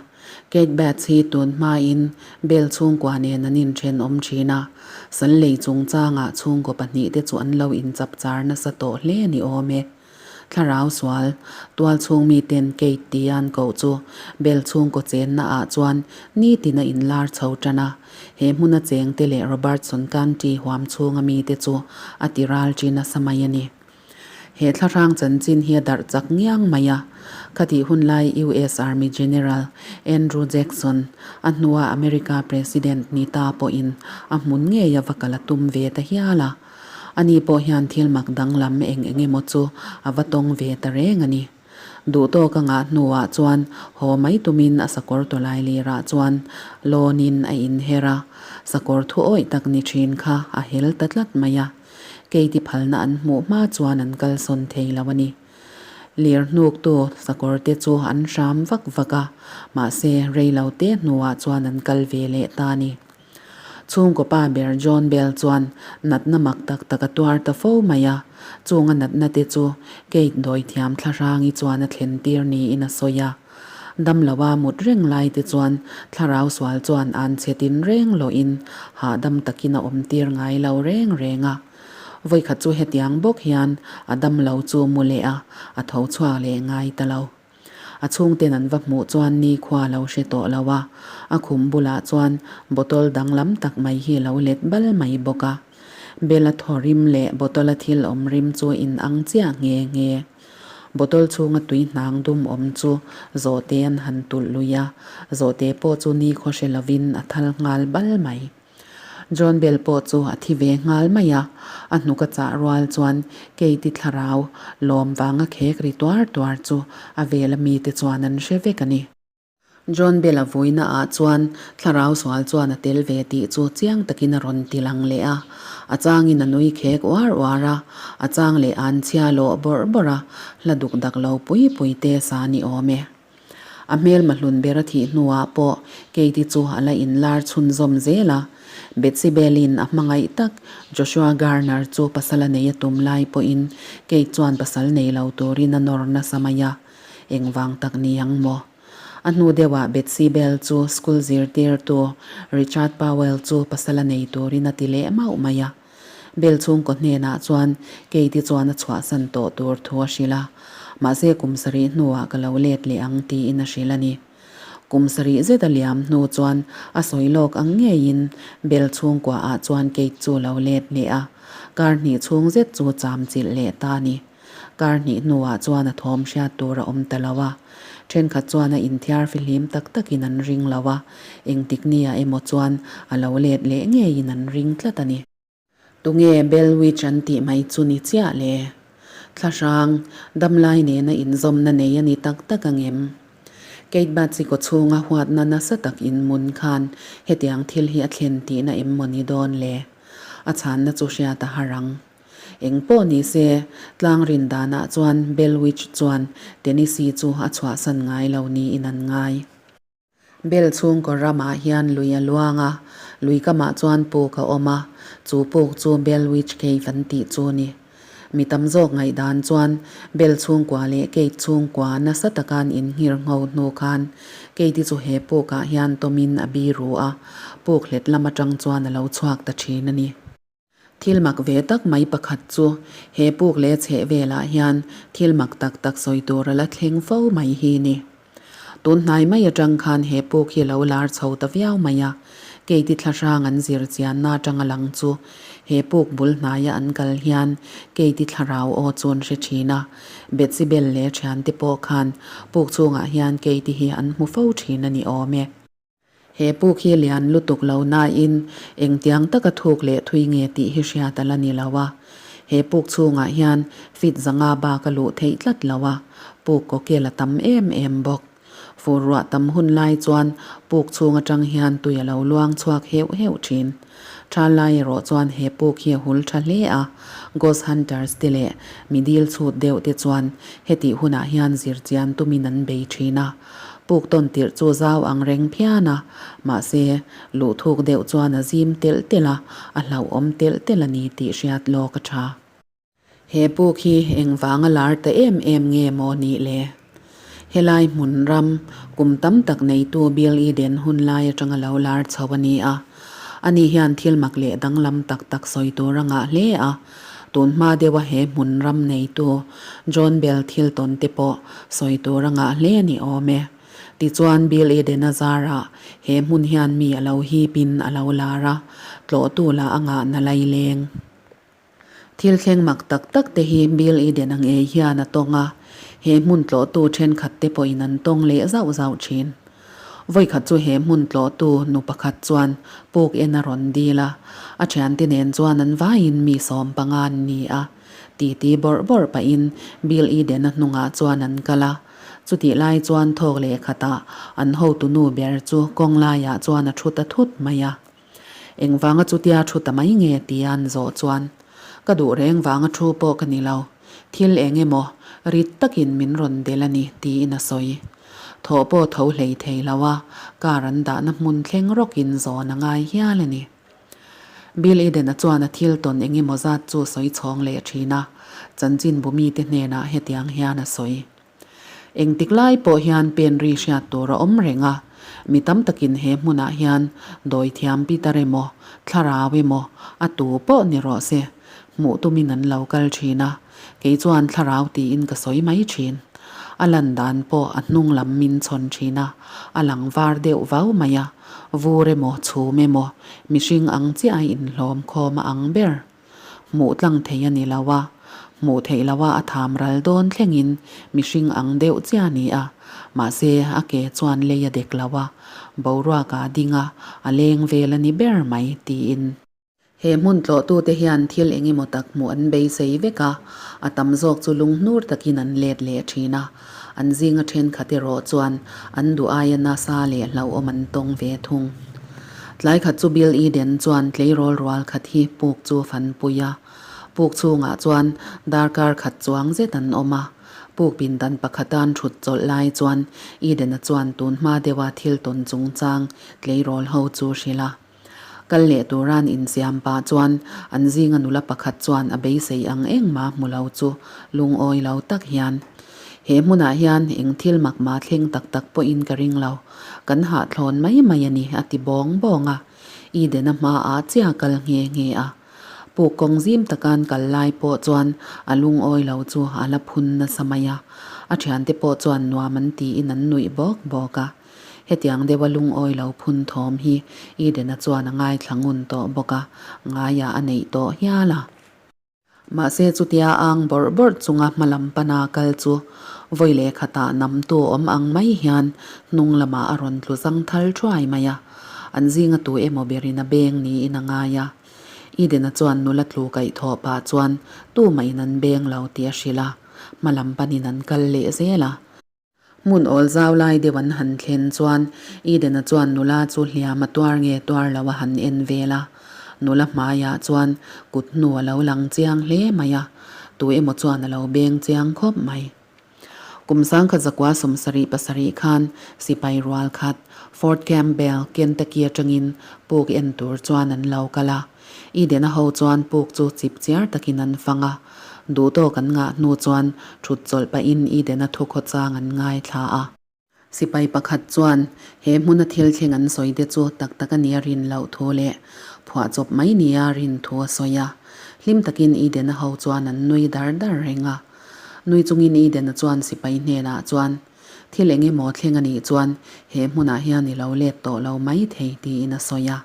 Kate Batts hi tun hmain Bell chhungkua nen an inthenawm thin a, sal lei chungchangah chhungkaw pahnihte chu an lo inchapchar nasa tawh hle ni awm e. Thlarau sual, tual chhung miten Kate tia an koh chu Bell chhungkaw chenna ah chuan nitin a inlar chho tan a. He hmuna chengte leh Robertson County huam chhunga mite chu a ti ral chi nasa mai a ni. He thlahrang chanchin hi a darh chak ngiang mai a. Khatih hun lai US Army General Andrew Jackson, a hnua America President ni ta pawhin a hmun ngei a va kal a tum ve ta hial a. Ani pawh hian thil mak danglam eng eng emaw chu a va tawng ve ta reng a ni. Duh tawk a ngah hnuah chuan haw mai tumin a sakawr tawlai lirah chuan lawnin a inher a, sakawr thu awih tak ni thin kha a hel ta tlat mai a. Keiti phalna an hmuh hma chuan an kalsawn thei lo a ni. Lir hnuktu sakawr te chu an hram vak vak a, mahse rei lo te hnuah chuan an kal ve leh ta a ni. Chhungkaw pa ber John Bell chuan natna mak tak tak a tuar ta fo mai a, chunga natna te chu Kate dawithiam thlahrangi chuan a thlen tir niin a sawi a. Damloa mut reng lai te chuan thlarau sual chuan an chhe tin reng loin hahdam takin a awm tir ngai lo reng reng a. Vawikhat chu hetiang bawk hian a damlo chu mu leh a, a tho chhuak leh ngai ta lo. A chhungten an va hmuh chuan nikhua a lo hre tawh lo a, a khum bulah chuan bottle danglam tak mai hi a lo let bal mai bawk a. Bella thaw rim leh bottle a thil awm rim chu in ang chiah nghe nghe. Bottle chhunga tui hnang dum awm chu zawhte an han tulh lui a, zawhte pawh chu nikhaw hre lovin a thal nghal bal mai. John Bell pawh chu a thi ve nghal mai a, a hnuk a chah rual chuan Katie thlarau lawm vanga khek ri tuar tuar chu a vela mite chuan an hre vek a ni. John Bell a vuina ah chuan thlarau sual chuan a tel ve tih chu chiang takin a rawn ti lang leh a, a changin a nui khek uar uar a, a chang leh an chhia lawh bawrh bawrh a, hla duk dak lo pui pui te sa ni awm e. A hmelma hlun ber a thih hnuah pawh Katie chu a la inlar chhunzawm zel a, Betsy Bell-in a hmangaih tak Joshua Garner chu pasal a nei a tum lai pawhin Kate chuan pasal nei lo turin a nawr nasa mai a, engvang tak ni ang maw? A hnu deuhah Betsy Bell chu school zirtirtu Richard Powell chu pasal a nei turin a ti leh mauh mai a. Bell chhungkaw hnenah chuan Katie chuan a chhuahsan tawh tur thu a hrilh a, mahse kum sarih hnuah ka lo let leh ang tiin a hrilh a ni. Kum sarih zet a liam hnu chuan a sawi lawk ang ngeiin Bell chhungkuaah chuan Kate chu lo let leh a, kar hnih chhung zet chu cham chilh leh ta a ni. Kar hnih hnuah chuan a thawm hriat tur a awm ta lo a, thenkhat chuan a inthiar fihlim tak takin an ring lo a, engtik nia emaw chuan a lo let leh ngeiin an ring tlat a ni. Tunge Bell Witch an tih mai chu ni chiah le? Thlahrang, damlai nena inzawmna nei a ni tak tak angem? Kate Batsi kawchhunga huatna nasa tak inmun khan hetiang thil hi a thlen tihna em maw ni dawn le? A chhanna chu hriat a har ang. Eng pawh ni se, tlang rin danah chuan Bell Witch chuan Tennessee chu a chhuahsan ngai lo niin an ngai. Bell chhungkaw ramah hian lui a luang a, lui kamah chuan puk a awm a, chu puk chu Bell Witch Cave an tih chu a ni. Mi tam zawk ngaihdan chuan Bell chhungkua leh Kate chhungkua nasa taka an inhngir ngho hnu khan Kate-i chu he pukah hian tawmin a biru a, puk hlet lam atang chuan a lo chhuak ta thin a ni. Thil mak ve tak mai pakhat chu he puk leh chheh velah hian thil mak tak tak sawi tur a la thleng fo mai hi ni. Tun hnai mai atang khan he puk hi lo lar chho ta viau mai a, Keiti thlahrang an zir chianna atanga lang chu he puk bul hnaia an kal hian Keiti thlarau aw chu an hre thin a, Betsy Bell leh thiante pawh khan puk chhungah hian Keiti hi an hmu fo thin a ni awm e. He puk hi lian lutuk lo nain engtiang taka thuk leh thui nge tih hi hriat a la ni lo a. He puk chhungah hian feet zanga bak a luh theih tlat lo a, puk kawkel a tam em em bawk. Fur ruah tam hun lai chuan puk chhung atang hian tui a lo luang chhuak heuh heuh thin. Tha lai erawh chuan he puk hi a hul tha hle a, Ghost Hunters te leh mi dil chhut deuh te chuan hetih hunah hian zirchian tumin an bei thin a. Puk tawn tirh chu zau ang reng phian a, mahse, luh thuk deuh chuan a zim telh telh a, a hlauhawm telh telh a ni tih hriat lawk a tha. He puk hi engvanga lar ta em em nge maw nih le? Helai hmun ram kum tam tak neitu Bill Eden hun lai atanga lo lar chho a ni a. Ani hian thil mak leh danglam tak tak sawi tur a ngah hle a. Tun hma deuha he hmun ram neitu John Bell thil tawn te pawh sawi tur a ngah hle a ni awm e. Tichuan Bill Eden-a zarah he hmun hian mi a lo hipin a lo lar a, tlawhtu lah a ngahna laileng. Thil thleng mak tak tak te hi Bill Eden ang ei hian a tawng a, he hmun tlawhtu thenkhat te pawhin an tawng leh zauh zauh thin. Vawikhat chu he hmun tlawhtu nu pakhat chuan puk en a rawn dil a, a thiante nen chuan an vaiin mi 15 an ni a, titi bawrh bawrh pahin Bill Eden-a hnungah chuan an kal a. Chutih lai chuan thawk leh khatah an hotu nu ber chu kawng laiah chuan a thu ta thut mai a. Engvanga chutia thu ta mai nge tia an zawh chuan, Ka duh reng vanga thu pawh ka ni lo, thil eng emaw rit takin min rawn delh a ni tiin a sawi. Thawh pawh tho hlei thei lo a, car an dahna hmun thleng rawkin zawn a ngai hial a ni. Bill Eden-a chuan a thil tawn eng emaw zat chu sawi chhawng leh thin a, chanchinbu mite hnenah hetiang hian a sawi. Engtik lai pawh hian pen ri hriat tur a awm reng a, mi tam takin he hmunah hian dawithiam Peter emaw, thlarau emaw, a tu pawh ni rawh se, hmuh tumin an lo kal thin a, kei chuan thlarau tiin ka sawi mai thin. A lan dan pawh a hnung lam min chhawn thin a, a lang var deuh vau mai a, vur emaw, chhum emaw, mihring ang chiah a inhlawm khawm a ang ber. Hmuh tlang thei a ni lo a, hmuh theih lo a a tham ral dawn thlengin mihring ang deuh chiah a ni a, mahse a ke chuan lei a dek lo a, boruak ah a ding a, a leng vel a ni ber mai tiin. He hmun tlawhtute hian thil eng emaw tak hmuh an beisei vek a, a tam zawk chu lunghnur takin an let leh thin a, an zinga thenkhat erawh chuan an duh aia nasa leh hlauhawm an tawng ve thung. Tlai khat chu Bill Eden chuan tleirawl rual khat hi puk chu fan pui a. Puk chhungah chuan darkar khat chuang zet an awm a. Puk pindan pakhata an thut chawlh lai chuan Eden-a chuan tun hma deuha thil tawn chungchang tleirawl ho chu hrilh a. Kal leh tura an insiam pah chuan an zinga nula pakhat chuan a beisei ang engmah hmu lo chu lungawi lo tak hian, He hmunah hian eng thil mak mah thleng tak tak pawhin ka ring lo. Kan hahthlawn mai mai a ni, a ti bawng bawng a. Eden-a hmaah chiah kal nghe nghe a. Puk kawng zim takan kal lai pawh chuan a lungawi lo chu a la phun nasa mai a. A thiante pawh chuan nuam an tiin an nuih bawk bawk a. Hetiang deuha lungawi lo phun thawm hi Eden-a chuan a ngaithla ngun tawh bawk a, ngaiah a neih tawh hial a. Mahse chutia ang bawrh bawrh chunga hmalam pana kal chu vawi leh khatah namtu awm ang mai hian hnung lamah a rawn tlu zang thal thuai mai a, an zinga tu emaw berin a beng niin a ngai a. Eden-a chuan nula tlu kaih thawh pah chuan tumahin an beng lo tih a hrilh a, hmalam panin an kal leh zel a. Hmun awl zau lai deuh an han thlen chuan Eden-a chuan nula chu hliam a tuar nge tuar lo a han en vel a. Nula hmaiah chuan kut hnu a lo lang chiang hle mai a, tu emaw chuan a lo beng chiang khawp mai. Kum sangkhat zakua 77 khan sipai rual khat Fort Campbell, Kentucky atangin puk en tur chuan an lo kal a. Eden-a ho chuan puk chu chip chiar takin an fang a. Duhtawk an ngah hnu chuan thut chawlh pahin Eden-a thukhawchang an ngaithla a. Sipai pakhat chuan he hmuna thil thleng an sawi te chu tak tak a nia rin loh thu leh phuahchawp mai nia rin thu a sawi a. Hlim takin Eden-a ho chuan an nui dar dar reng a. Nui chungin Eden-a chuan sipai hnenah chuan, Thil eng emaw thleng a nih chuan he hmunah hian i lo let tawh lo mai thei tiin a sawi a.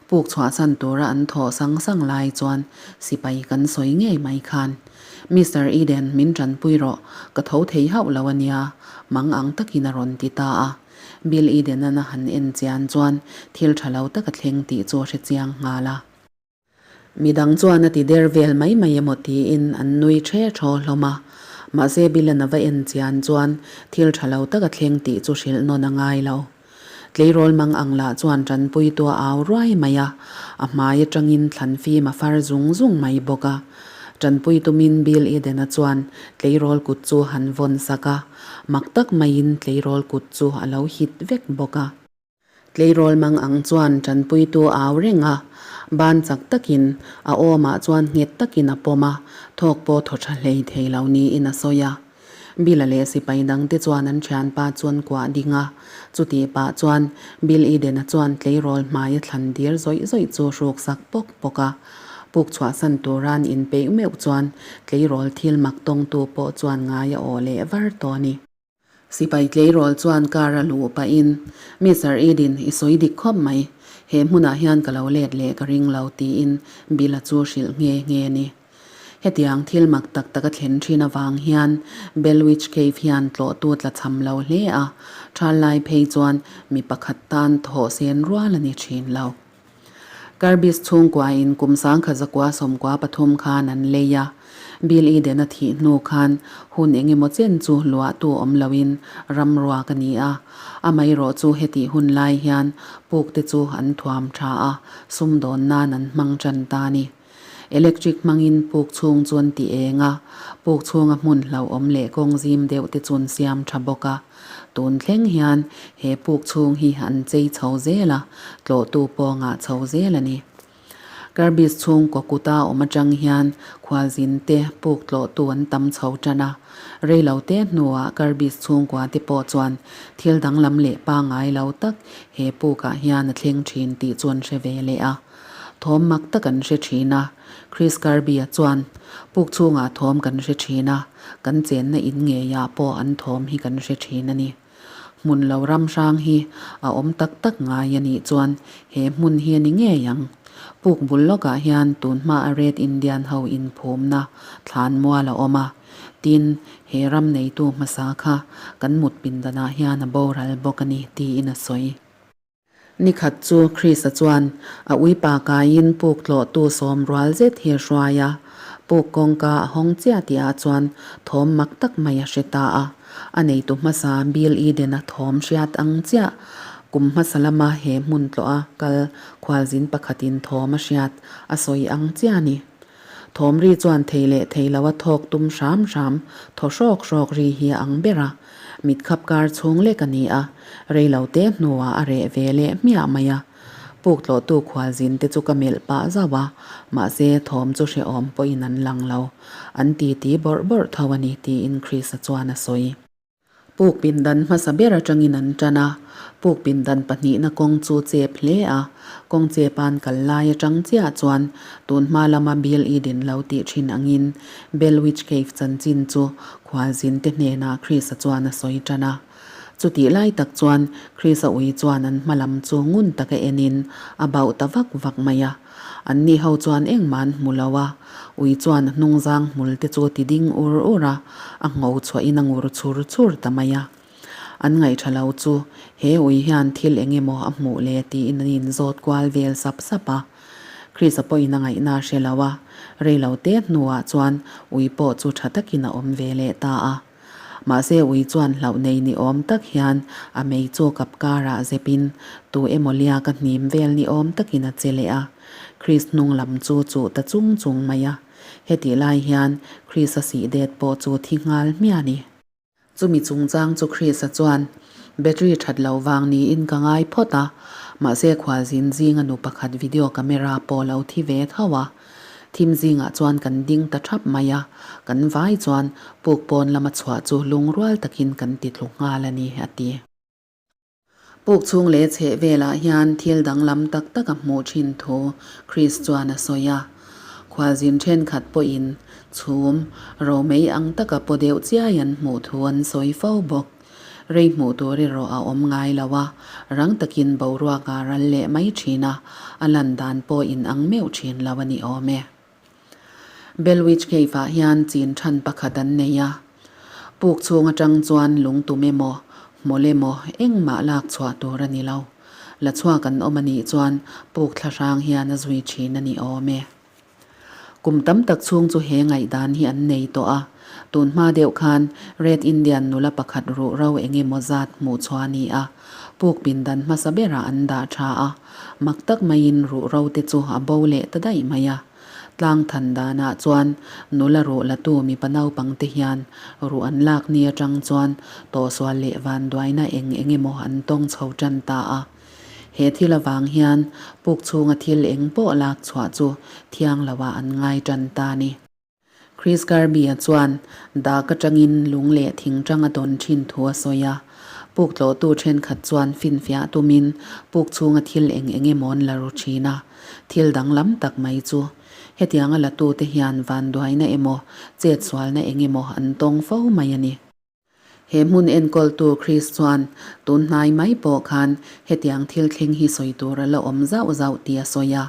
Puk chhuahsan tura an thawh sang sang lai chuan sipai kan sawi ngei mai khan, Mister Eden, min tanpui rawh, ka tho thei hauh lo a nia, mang ang takin a rawn ti ta a. Bill Eden-an a han en chian chuan thil tha lo tak a thleng tih chu a hre chiang nghal a. Midang chuan a ti der vel mai mai emaw tiin an nui ṭhe ṭhaw hlawm a. Mahse Bill-an a va en chian chuan thil ṭha lo tak a thleng tih chu hrilh nawn a ngai lo. Tleirawl mang ang lah chuan ṭanpuitu a au ruai mai a, a hmai aṭangin thlan fim a far zung zung mai bawk a. Ṭanpui tumin Bill Eden-a chuan tleirawl kut chu han vawn sak a, mak tak maiin tleirawl kut chu a lo hit vek bawk a. Tleirawl mang ang chuan ṭanpuitu a au reng a, ban chak takin a awmah chuan nghet takin a pawm a, thawk pawh thaw ṭha hlei thei lo niin a sawi a. Bill-a leh sipai dangte chuan an ṭhianpa chu an kuah ding a, chutih pah chuan Bill Eden-a chuan tleirawl hmai a thlan dir zawih zawih chu hruk sak pawk pawk a. Puk chhuahsan tura an inpeih meuh chuan tleirawl thil mak tawngtu pawh chuan ngai a awh leh var tawh a ni. Sipai tleirawl chuan car a luh pahin, Mister Edin, i sawi dik khawp mai. He hmunah hian ka lo let leh ka ring lo, tiin Bill-a chu hrilh nghe nghe a ni. Hetiang thil mak tak tak a thlen thin avang hian Bell Witch Cave hian tlawhtu tla cham lo hle a, thal lai phei chuan mi pakhat tan thawh sen rual a ni thin lo. Kirby's chhungkuain kum 1993 khan an lei a, Bill Eden a thih hnu khan hun eng emaw chen chu luahtu awm loin ram ruak a ni a. Amaherawh chu hetih hun lai hian puk te chu an thuam tha a, sumdawn nan an hmang tan ta a ni. Electric hmangin puk chhung chu an ti eng a, puk chhunga hmun hlauhawm leh kawng zim deuh te chu an siam tha bawk a. Tun thleng hian he puk chhung hi an chei chho zel a, tlawhtu pawh ngah chho zel a ni. Kirby's chhungkaw kuta awm atang hian khualzin te puk tlawhtu an tam chho tan a. Reilo te hnuah Kirby's chhungkua te pawh chuan thil danglam leh pangngai lo tak he pukah hian a thleng thin tih chu an hre ve leh a. Thawm mak tak an hre thin a, Chris Kirby-a chuan, Puk chhungah thawm kan hre thin a, kan chenna in ngeiah pawh an thawm hi kan hre thin a ni. Hmun lo ram hrang hi a awm tak tak ngai a nih chuan he hmun hi a ni ngei ang. Puk bul lawkah hian tun hma a Red Indian ho inphumna thlan mual a awm a, tin, he ram neitu hmasa kha kan mut pindanah hian a boral bawk a ni, tiin a sawi. Nikhat chu Chris-a chuan a uipa kaiin puk tlawhtu sawm rual zet hi a hruai a, puk kawngka a hawng chiah tihah chuan thawm mak tak mai a hre ta a. A neitu hmasa Bill Eden-a thawm hriat ang chiah kum hmasa lama he hmun tlawha kal khualzin pakhatin thawm a hriat a sawi ang chiah a ni. Thawm ri chuan thei leh thei lo a thawk tum hram hram, thaw hrawk hrawk ri hi a ang ber a. Mit khap kar chhung lek a ni a, rei lo te hnuah a reh ve leh hmiah mai a. Puk tlawhtu khualzin te chu ka melh pah zauh a, mahse thawm chu hrehawm pawhin an lang lo. An titi bawrh bawrh tho a ni tiin Chris-a chuan a sawi. Puk pindan hmasa ber atangin an tan a, puk pindan pahnihna kawng chu chep hle a, kawng chepa'n kal lai atang chiah chuan tun hma lama Bill Eden lo tih thin angin Bell Witch Cave chanchin chu khualzin te hnenah Chris-a chuan a sawi tan a. Chutih lai tak chuan Chris-a ui chuan an hma lam chu ngun taka enin a bauh ta vak vak mai a. An ni ho chuan engmah an hmu lo a, ui chuan a hnungzang hmul te chu a ti ding ur ur a, a ngho chhuahin a ngur chhur chhur ta mai a. An ngaihṭha lo chu he ui hian thil eng emaw a hmuh le tiin an inzawt kual vel sap sap a. Chris-a pawhin a ngaihna a hre lo a, rei lo te hnuah chuan ui pawh chu ṭha takin a awm ve leh ta a. Mahse ui chuan hlauh nei ni awm tak hian a mei chu kap karah zepin tu emaw liak a hnim vel ni awm takin a che leh a. Chris hnung lam chu chuh ta chung chung mai a. Hetih lai hian Chris-a sih det pawh chu thi nghal hmiah a ni. Chumi chungchang chu Chris-a chuan battery that loh vang niin ka ngai phawt a, mahse khualzin zinga nu pakhat video camera pawh lo thi ve tho a. Thim zingah chuan kan ding ta thap mai a, kan vai chuan puk pawn lama chhuah chu lungrual takin kan ti tlu nghal a ni, a ti. Puk chhung leh chheh velah hian thil danglam tak tak a hmuh thin thu Chris chuan a sawi a. Khualzin thenkhat pawhin chhum romei ang taka paw deuh chiai an hmuh thu an sawi fo bawk. Rei hmuh tur erawh a awm ngai lo a, rang takin boruak a ral leh mai thin a, a lan dan pawh in ang meuh thin lo a ni awm e. Bell Witch Cave-ah hian chin than pakhat an nei a. Puk chhung atang chuan lungtum emaw, hmawlh emaw engmah lak chhuah tur a ni lo. La chhuak an awm a nih chuan puk thlahrang hian a zui thin a ni awm e. Kum tam tak chhung chu he ngaihdan hi an nei tawh a. Tun hma deuh khan Red Indian nula pakhat ruh ro eng emaw zat hmuh chhuah a ni a. Puk pindan hmasa berah an dah tha a. Mak tak maiin ruh ro te chu a bo leh ta daih mai a. Tlang than danah chuan nula ruh latu mipa naupang te hian ruh an lak ni atang chuan tawhsual leh vanduaina eng eng emaw an tawng chho tan ta a. He thil avang hian puk chhunga thil eng pawh lak chhuah chu thiang loah an ngai tan ta a ni. Chris Kirby-a chuan dak atangin lung leh thing tang a dawn thin thu a sawi a. Puk tlawhtu thenkhat chuan finfiah tumin puk chhunga thil eng eng emaw an la ru thin a. Thil danglam tak mai chu hetianga latute hian vanduaina emaw chetsualna eng emaw an tawng fo mai a ni. He hmun enkawltu Chris chuan tun hnai mai pawh khan hetiang thil thleng hi sawi tur a la awm zauh zauh tih a sawi a.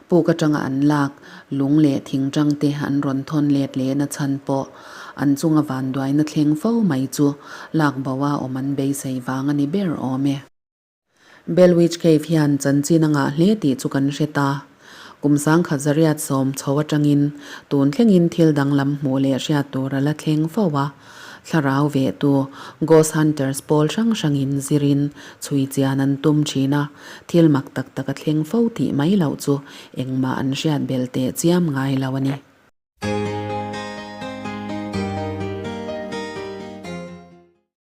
Puk atanga an lak lung leh thing tangte an rawn thawn let lehna chhan pawh an chunga vanduaina thleng fo mai chu lak boa awm an beisei vang a ni ber awm e. Bell Witch Cave hian chanchin a ngah hle tih chu kan hre ta. Kum sangkhat zariat sawm chho atangin tun thlengin thil danglam hmuh leh hriat tur a la thleng fo a. Thlarau vehtu Ghost Hunters pawl hrang hrangin zirin chhui chian an tum thin a, thil mak tak tak a thleng fo tih mai loh chu engmah an hriat bel teh chiam ngai lo a ni.